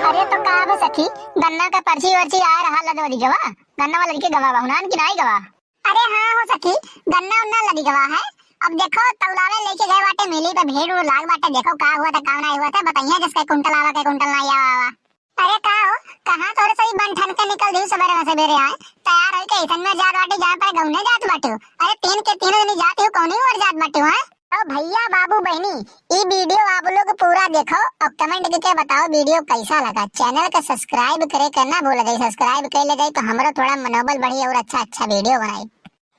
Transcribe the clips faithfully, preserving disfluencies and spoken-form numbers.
अरे तो का बे सखी, गन्ना का पर्ची वर्ची आए रहा, लदवा लदि गवा, गन्ना वाला लदि के गवा, बहुनान की नाई गवा? अरे हाँ हो सखी, गन्ना उन्ना लदि गवा है। अब देखो, तौलावे लेके गए बाटे मिली, तो भीड़ उड़ लाग बाटे, देखो का हुआ था, का नाई हुआ था, बताइए जिसका कुंटल आवा, का कुंटल नाई आवा, आवा। अरे का हो, कहाँ तोरे सही बन ठन के निकल दी सबेरे में सबेरे आए, तैयार होई के ऐसन में जात बाटे, जहाँ पर गौने जात बाटे हो। अरे तीन के तीनों दिन जात हो, कौन ही ओर जात बाटे हो, हैं? तो भैया, बाबू, बहिनी, ई video आप लोग पूरा देखो और comment करके बताओ video कैसा लगा। Channel का subscribe करे के ना भूल जाए, subscribe कर ले जाए तो हमरो थोड़ा मनोबल बढ़ी और अच्छा अच्छा video बनाई।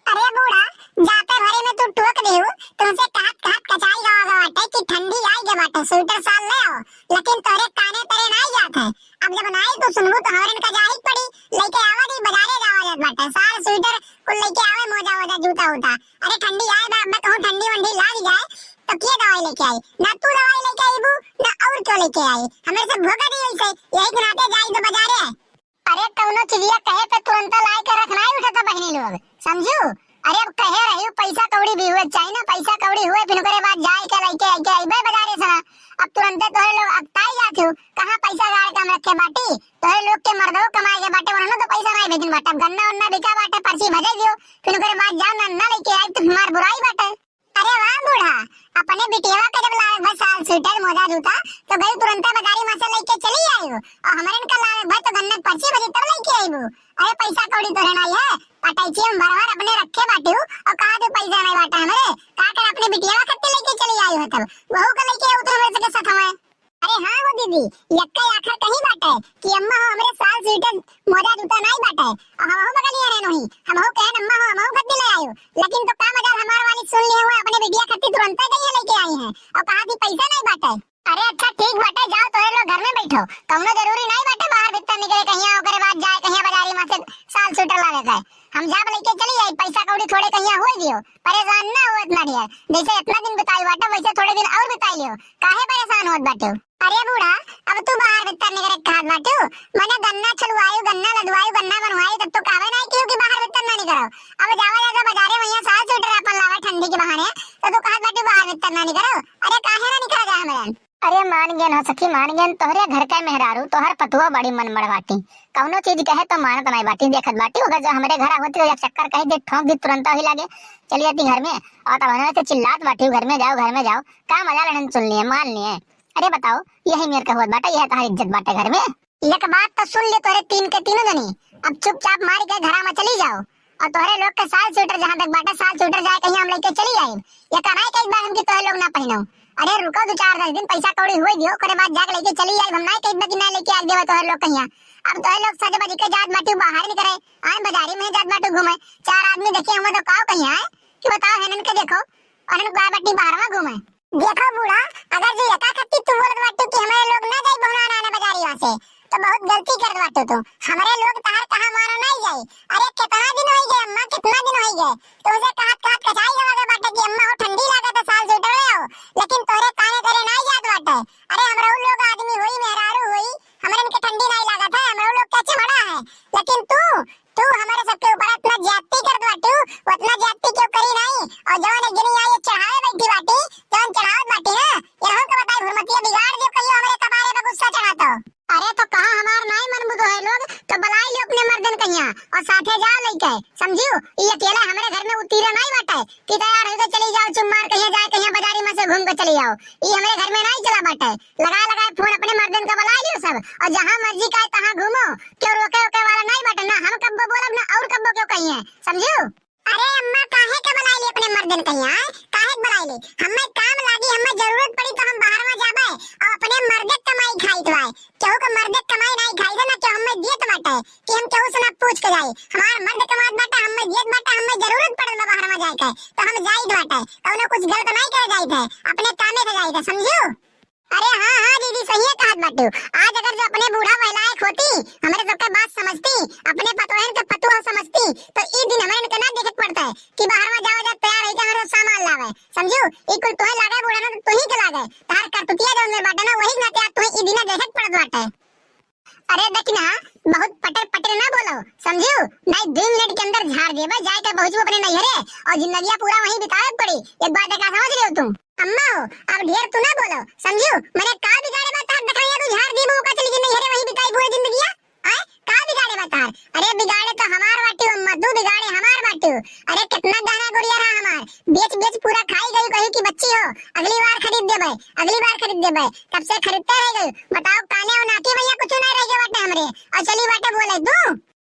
अरे बूढ़ा, जाते भरे में तू टोक देहु, तुमसे कहत कहत कचाई गवा गवा बाटे कि ठंडी आई गे बाटे, sweater साल ले आओ, लेकिन तोरे काने तरे नाई जात है। अब जब नाई तू सुनबू तो हमरन का जाही पड़ी, लेके आवा दी, बजारे जावा जात बाटे, साल sweater कुल लेके आवे, मोजा वोजा, जूता वूता। अरे ठंडी आए बा, अब कहूँ ठंडी वंडी लाग जाए तो के दवाई लेके आई? ना तू दवाई लेके आईबू, ना और क्यों लेके आई। हमरे से भोगा दी वैसे, यही के नाते जाई तो बजारे। अरे कौनो चीजिया कहे पे तुरंत लाए के रख नाई उठत बहिनी लोग, समझू? अरे अब कहे रही, पैसा कौड़ी भी हुए चाहिए ना, पैसा कौड़ी हुए, फिर ओकरे बाद जाए के लेके आई के अइबे बजारे से ना। अब तुरंते तोहरे लोग अकताई जात हो, कहाँ पैसा गाड़ के हम रखे बाटी? तोहरे लोग के मर्दो कमाए के बाटे, वरनो तो पैसा नाई भेजिन बाटे। अब गन्ना उन्ना बिका बाटे, पर्ची भजे दियो, फिर ओकरे बाद जाओ ना, ना लेके आई तो हमार बुराई बाटे। अरे वाह बूढ़ा, अपने बिटियावा के जब लायक बा साल sweater मोजा जूता, तो गई तुरंते बजारी में से लेके चली आयु, और हमरे इनका लायक बा तो गन्ना पर्ची बजी तब लेके आईबू। अरे पैसा कौड़ी तोरे नाई है, अटैची हम भर भर अपने रखे बाटू, और कहा तू पैसा नाई बाटा हमरे, का कर अपने बिटियावा खत्ते लेके चली आयु है तब, वहू का लेके आऊ तो हमरे सके साथ हमें। अरे हाँ हो दीदी, यक्का आखर कहीं बाटे कि अम्मा हो हमरे साल sweater मोजा जूता नाई बाटे, और हमहू बगलिया रहनो ही, हमहू कहन अम्मा हो हमहू खत्ती ले आयो, लेकिन तो का मजार हमार वाली सुन लिए हुए, अपने बिटिया खत्ती तुरंते गई है लेके आई है, और कहा थी पैसा नाई बाटे। अरे अच्छा ठीक बाटे, जाओ तोहरे लोग घर में बैठो, कौनो जरूरी नाई बाटे बाहर भीतर निकले कहिया, ओकरे बाद जाए कहिया बजारी में से साल sweater लावे का। हम जाब लेके चली आई, पैसा कौड़ी थोड़े कहिया हुए दियो, परेशान ना हो इतना ढेर, जैसे इतना दिन बिताई बाटे वैसे थोड़े दिन और बिताई लियो, काहे परेशान होत बाटे? अरे बूढ़ा, अब तू बाहर भीतर निकले कहत बाटू, मने गन्ना छलुआयु, गन्ना लदवायु, गन्ना बनवायु, तब तो कहबे नाई कियो कि बाहर भीतर ना निकरो। अब जावा जाता बजारे वहिया साल sweater अपन लावा ठंडी के बहाने, तो तू कहत बाटू बाहर भीतर ना निकरो। अरे काहे ना निकरा जा हमरन? अरे मान गेन हो सखी, मान गेन, तोहरे घर का मेहरारू, तोहर पतुआ बड़ी मन मड़ बाटी, कौनो चीज कहे तो मानत नाई बाटी, देखत बाटी, अगर जो हमरे घर होती तो एक चक्कर कही दे, ठोंक दी, तुरंत ही लागे चली जाती घर में, और तब हमरे से चिल्लात बाटी, घर में जाओ, घर में जाओ, का मजा लेने सुन लिए, मान लिए। अरे बताओ, यही मेर का होत बाटे, यह तोहार इज्जत बाटे घर में? एक बात तो सुन ले तोरे तीन के तीनों जनी, अब चुपचाप मारी के घरा में चली जाओ, और तोहरे लोग के साल sweater जहाँ तक बाटे, साल sweater जाए कहीं हम लेके चली आई। ये का नाई कही बा हम कि तोहरे लोग ना पहनो। अरे रुको दो चार दस दिन, पैसा कौड़ी हुए दियो, ओकरे बाद जाके लेके चली आई। हम नाई कही बा कि ना लेके आ देवे तोहरे लोग कहीं। अब तोहरे लोग सज बज के जात बाटू बाहर निकरे, आए बजारी में जात बाटू घूमे, चार आदमी देखे हुए तो काव कहीं आए कि बताओ है इनके देखो, और इनको बाटी बाहर में घूमे। देखो बूढ़ा, अगर जो यका खत्ती तू बोलत बाटू कि हमरे लोग ना जाई बहुना नाना बजारी वहाँ से, तो बहुत गलती करत बाटू तू। हमरे लोग तहार कहा मानो नहीं जाई। अरे कितना दिन होई गए अम्मा, कितना दिन होई गए तुमसे कहत कहत कचाई गवा गए बाटे कि अम्मा हो ठंडी लागत है, साल sweater ले आओ, लेकिन तोरे काने करे नहीं जात बाटे। अरे हमरे उ लोग आदमी होई, मेहरारू होई, हमरे इनके ठंडी नहीं लागत है, हमरे उ लोग कैसे बड़ा है, लेकिन तू तू हमरे सबके ऊपर इतना ज्यादती करत बाटू, उतना ज्यादती क्यों करी नहीं? और जवन एक जनी आई चढ़ावे बैठी बाटी, जवन चढ़ावत बाटी ना, इनहू के बताई हुरमतिया बिगाड़ दियो, कहियो हमरे कपारे पे गुस्सा चढ़ातो। अरे तो कहा हमार नाई मनबू तो है लोग, तो बुलाई लियो अपने मर्दन कहिया और साथे जाओ लेके, समझियो? ई अकेला हमरे घर में उतीरा नाई बाटे कि तैयार होके चली जाओ, चुम्मार कहिया जाए, कहिया बाजारी में से घूम के चली आओ। ई हमरे घर में नाई चला बाटे। लगाए लगाए फोन अपने मर्दन का बुला लियो सब, और जहाँ मर्जी का तहाँ घूमो, क्यों रोके ओके वाला नहीं बटे ना, हम कब्बो बोलब ना और कब्बो क्यों कहिए, समझियो? अरे अम्मा, काहे के बुलाई ले अपने मर्दन कहिया, आय? काहे के बुलाई ले? हमें काम लागी, हमें जरूरत पड़ी तो हम बाहर में जाबे और अपने मर्दे के कमाई खाई तो आए। केहू के मर्दे के कमाई नहीं खाई थे ना, केहू हमें दियत बाटे कि हम केहू से ना पूछ के जाई। हमार मर्द कमात बाटे, हमें दियत बाटे, हमें जरूरत पड़ल बा बाहर में जाए के, तो हम जाई बाटे, कौनो कुछ गलत नहीं करे जाई थे, अपने कामे से जाई थे, समझियो? अरे हाँ, हाँ दीदी, सही है कहत बाटू। आज अगर जो अपने बूढ़ा महिलाएं होती, हमरे सबके बात समझती, अपने पतोहन के पतोह समझती, तो ई दिन हमरे इनके ना देखे के पड़ता है कि बाहर में जावा जा तैयार होके हमरे सामान लावे, समझू? ई कुल तोहे लागे बूढ़ा ना, तो तू ही के लागे। तार करतुतिया जौन में बाटे ना, वही नाते आज तोहे ई दिन देखे के पड़त बाटे। अरे देखी ना, बहुत पटर पटर ना बोलो, समझू? नहीं, दो मिनट के अंदर झाड़ देबे, जाए के पहुंचू अपने नैहरे और जिंदगिया पूरा वहीं बितावे के पड़ी। एक बात का समझ रहे हो तुम? अम्मा हो, अब ढेर तू ना बोलो, समझू? मैंने का बिगाड़े बा, तार दिखाइया तू झाड़ दी, वो का चली गई नैहरे, वहीं खरीदते बे, तब से खरीदते रह गई। बताओ, काने और नाकी भैया कुछ नहीं रह गए बाटे हमरे, और चली बाटे बोले तू।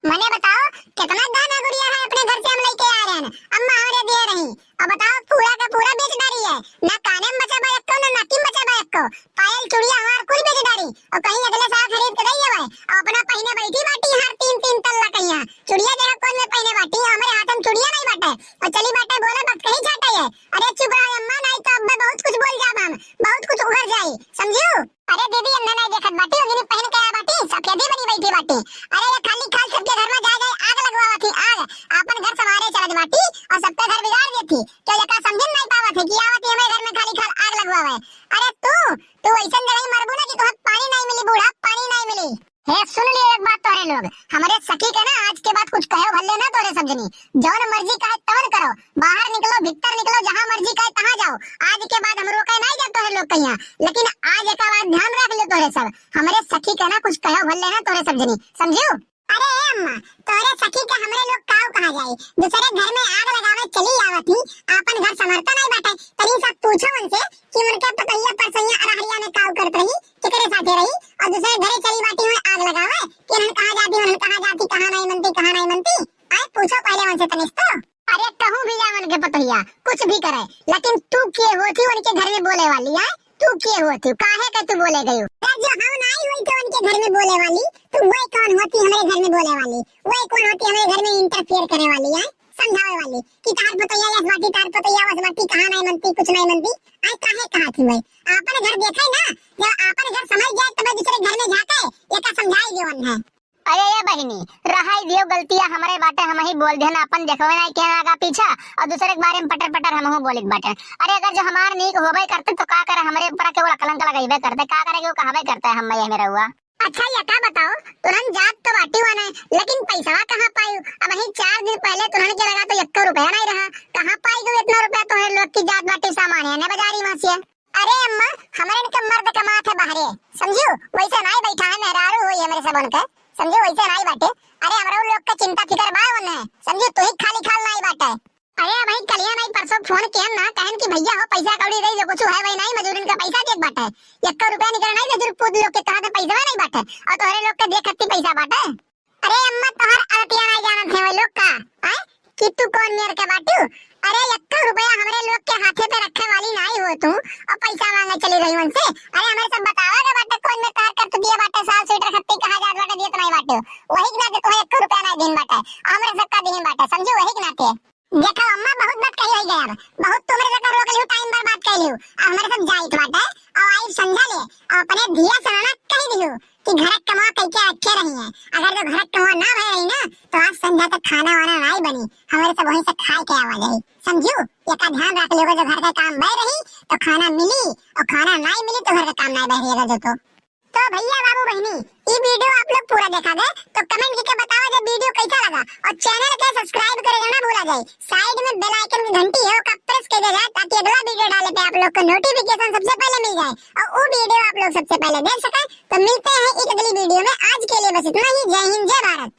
मने बताओ, कितना गहना गुड़िया है अपने घर से हम लेके आ रहे हैं, अम्मा हमरे दिए रही। अब बताओ, पूरा का पूरा बेच डारी है, ना काने में बचा बा एक्को, ना नाकी में बचा बा एक्को। पायल चूड़िया हमार कुल बेच डारी, और कहीं अगले साल खरीद के दई हवे, और अपना पहिने बैठी बाटी हार तीन तीन तल्ला कहिया। चूड़िया देखा कौन में पहिने बाटी, हमरे हाथ में चूड़िया नहीं बाटे। और चली बाटे बोला, बात कहीं छाटे है। अरे चुप रहो अम्मा, नहीं तो अब मैं बहुत कुछ बोल जाब हम, बहुत कुछ उघर जाई, समझियो? अरे दीदी, हम नहीं देखत बाटी, ओगिनी पहन के आ बाटी, सफेदी बनी बैठी बाटी। अरे ये खाली खाल सबके घर में जा जाए आग लगवावत ही, आग। आपन घर संभारे चलत बाटी और सबके घर बिगाड़ देती। क्यों एका समझन नहीं पावत है कि आवत ही हमरे घर में खाली खाल आग लगवावे। अरे तू, तू ऐसन जगह मरबू ना कि तुहक पानी नहीं मिली बूढ़ा, पानी नहीं मिली। हे सुन लियो एक बात तोहरे लोग, हमरे सखी के ना आज के बाद कुछ कहो भले ना तोहरे सब जनी, जौन मर्जी कहे तवन करो, बाहर निकलो, भीतर निकलो, जहाँ मर्जी कहे तहाँ जाओ। आज के बाद हम रोके नहीं जाब तोहरे लोग कहिया, लेकिन आज एका बात ध्यान रख लियो तोहरे सब, हमरे सखी के ना कुछ कहो भले ना तोहरे सब जनी, समझियो? अरे ए अम्मा, तोहरे सखी के हमरे लोग काऊ कहा जाए, दूसरे घर में आग लगावे चली आवत ही, आपन घर संभरता नहीं बाटे। तनी सब पूछो उनसे कि उनके पतैया परसैया अरहरिया में काऊ करत रही, केकरे साथे रही, और दूसरे घरे चली बाटी हुए आग लगावे कि उन्हन कहाँ जाती, उन्हन कहाँ जाती, कहाँ नहीं मनती, कहाँ नहीं मनती। आए पूछो पहले उनसे तनिस तो। अरे कहूँ भी जाए उनके पतैया, कुछ भी करे, लेकिन तू के होती उनके घर में बोले वाली, आए? तू के होती, काहे का तू बोले गयो? अरे जो हम नहीं हुई तो उनके घर में बोले वाली, तो वो कौन होती हमरे घर में बोले वाली? वो कौन होती हमरे घर में interfere करे वाली, आए? समझावे वाली कि तार पतैया यस बाटी, तार पतैया वस बाटी, कहाँ नहीं मनती, कुछ नहीं मनती। आए काहे कहा थी मैं? आपन घर देखे ना, जब आपन घर समझ जाए तब दूसरे घर में जाके एका समझाई देवन है। अरे ये बहिनी, रहाई दियो गलतिया हमरे बाटे, हम ही बोल देन, आपन देखवे नहीं के आगा पीछा और दूसरे के बारे में पटर पटर हमहू बोलित बाटे। अरे अगर जो हमार नीक होबे करते तो का करे हमरे ऊपर के वो कलंक लगइबे करते, का करे के वो कहबे करते हम ये में रहुआ। अच्छा, ये का बताओ, तुरंत जात तो बाटी वाने, लेकिन पैसवा कहाँ पायू? अब वही चार दिन पहले तुरंत के लगा तो एक्को रुपया नहीं रहा, कहाँ पाई गो इतना रुपया? तोहरे लोग की जात बाटी सामान है ने बाजारी में से। अरे अम्मा, हमरे इनके मर्द कमात है बाहरे, समझियो? वैसे नहीं बैठा है, मेहरारू हुई हमरे सब उनके, समझियो? वैसे नहीं बाटे। अरे हमरो लोग का चिंता फिकर बा उन्हें, समझियो? तू ही खाली खाल नहीं बाटे। अरे भाई, कलिया नहीं परसों फोन किया ना, कहन कि भैया हो पैसा कौड़ी रही, जो कुछ है वही नहीं, मजूरन का पैसा देत बाटे, एक्को रुपया निकल नहीं, मजूर पूत लोग के कहा थे पैसा नहीं बाटे, और तोहरे लोग के देख खत्ती पैसा बाटे। अरे अम्मा, तोहर अरतिया नहीं जानत है वो लोग का, हैं? कि तू कौन मेर के बाटू? अरे एक्को रुपया हमरे लोग के हाथे पे रखे वाली नहीं हो तू, और पैसा मांगे चली रही उनसे। अरे हमरे सब बतावा के बाटे कौन में तार कर दिया बाटे, साल स्वेटर खत्ती कहा जात बाटे, दियत नहीं बाटे, वही के नाते तोहे एक्को रुपया नहीं दिन बाटे, हमरे सबका दिन बाटे, समझू? वही के नाते। देखो अम्मा, बहुत बात कही होई गया, बहुत तुमरे जगह रोक लियो, टाइम बर्बाद कर लियो। अब हमरे सब जाइत बाटे, और आई संझा ले, और अपने धिया से ना कही दियो कि घर कमवा कई के रखे रही है। अगर जो घर कमवा ना भय रही ना, तो आज संझा तक खाना वाना नहीं बनी, हमरे सब वहीं से खाए के आवा जाई, समझू? एका ध्यान रख लियो, जो घर का काम भय रही तो खाना मिली, और खाना नहीं मिली तो घर का काम नहीं भय रही। जो तो तो भैया बाबू बहिनी, ई वीडियो आप लोग पूरा देखा गए तो कमेंट करके बतावा जब वीडियो कैसा लगा, और चैनल के सब्सक्राइब करे ना भूला जाए। साइड में बेल आइकन की घंटी है, ओका प्रेस कर दे जाए, ताकि अगला वीडियो डाले पे आप लोग को नोटिफिकेशन सबसे पहले मिल जाए। और वो वीडियो आप लोग सबसे पहले देख सके। तो मिलते हैं एक अगली वीडियो में, आज के लिए बस इतना ही। जय हिंद, जय भारत।